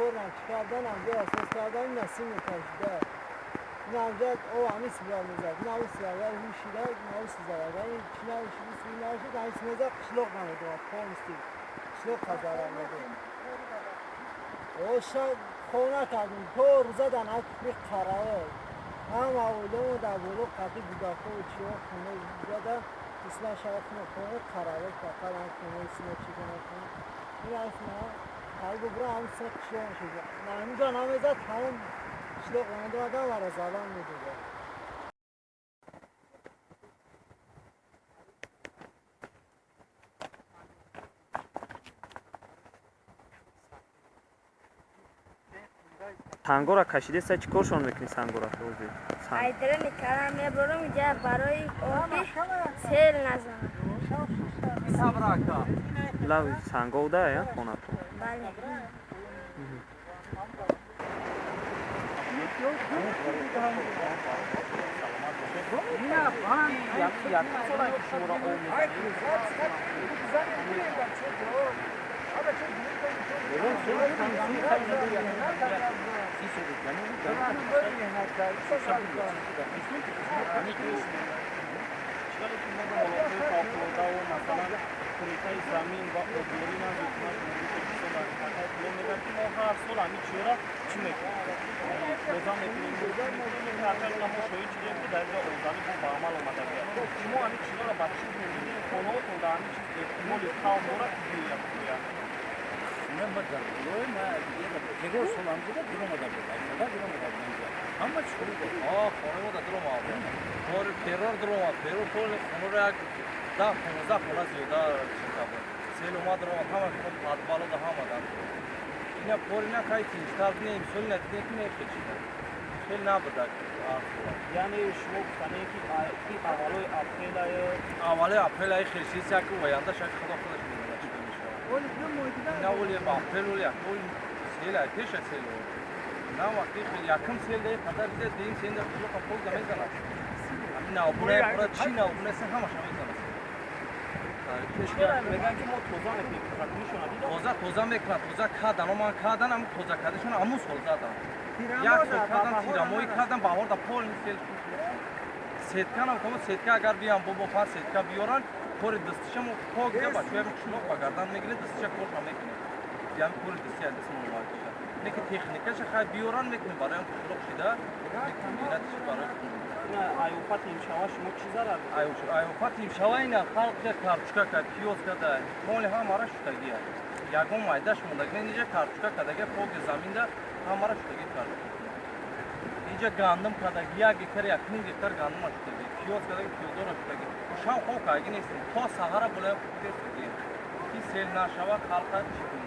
Корам чӣ кардан, амҷа асос кардан, насим мекашида. Ин амҷа об ҳамин сила мезад. На у сила, агар ҳушида, на у сизад. Агар ин чӣ набошид, ин набошид, ҳамин сила мезад, қишлоқ намедонад, полностью. Қишлоқ хазара медод. О, шаб хона кардем, то рӯза дар нафри қаравол. Ҳама оиламон дар боло қати будако чиҳо хона зада, исла шава хона хона қаравол фақат ҳам хона исла чӣ кунад. Ин аст на қариб бира ҳам се қишлоқ шуд. На ҳаминҷо намезад, тамом қишлоқ намедонадам вара задан медода. Сангора кашидеса, чӣ коршон мекунӣ сангора ҳозир? Айдрани калам мебарам ҷа барои оби сел назанад. Лави санго да я хонатон? Бале. Як сола ки шуморо об мезанед? Чиқаре ки мо ба ҳолатҳои фавқулоддаву, масалан, Кумитаи замин ва обёрӣ назди Ҳукумати Ҷумҳурии Тоҷикистон дар минтақаи Кӯлоб мегӯяд, ки мо ҳар сол ҳамин чиёра чӣ мекунем, тоза мекунем. Ҳақиқатан мо шоҳид шудем, ки дар инҷо обзанӣ бо ба амал омадагиаст. Шумо ҳамин чизоро ба чӣ мебинед? Хонаотон дар ҳамин чиз эҳтимоли хавф дорад, ки биёяд биёяд? Ма дар болои ма тегор сол ҳамҷода диромада буд, айсада диромада буд инҷа. Ҳама чӣ буд? А, хонаи мо да дуромад. Тори террор дуромад. Террор поли хонаро як 10-15 хона зиёда чита буд. Сел омад, дуромад, ҳама хона подвало да ҳама дар. Ина пори на кай тинҷтар не, имсоли надидем, ки не хечида. Хеле набуда арзула. Яъне шумо гуфтанем, ки аввалои апрелае? Аввалои апрелае хелшист, як оянда шак худо худаш медонад чӣ мешавад. На оли апрел оли як оли сел ай пеша сел. На вақти хел якум сел дай қадар дида дим сел дар қишлоқа пол да мезанад. Ҳамин навбуна пура чӣ навбуна се ҳамаша мезанад. Чора мегӯянд, ки мо тоза мекунем? Тозакунишона дидам. Тоза тоза мекунад, тоза кардан, ман кардан, ҳам тоза кардашон ҳамун сол задан. Як сол кардан, тирамоҳӣ кардан, баҳор да пол сел сетканам комо сетка агар биям бобо пан сетка биёран, кори дастиша мо пок да бачаҳои қишлоқ ба гардан мегиред, дастиша корша мекунем. Ями кори дасти ай дастмон овардиша. Не ки техникаша хай биёран мекунем барои ҳам қишлоқ шида, меҳнатиши барои. Ай офат имшава шумо чӣ зарар? Ай офат имшава ина халқ ҷа карчука кард, пиёз када, моли ҳамара шудагия. Ягон майдаш мондаги инҷа карчука кадаги поки заминда ҳамара шудаги карчука. Инҷа гандум кадаги 1 гектар, 1.5 гектар гандума шудаги, пиёз кадаги, пиёзора шудаги. Шав хок аги нестем, то саҳара болоя кутестаги. Ки сел нашава, халқа чӣ кунем?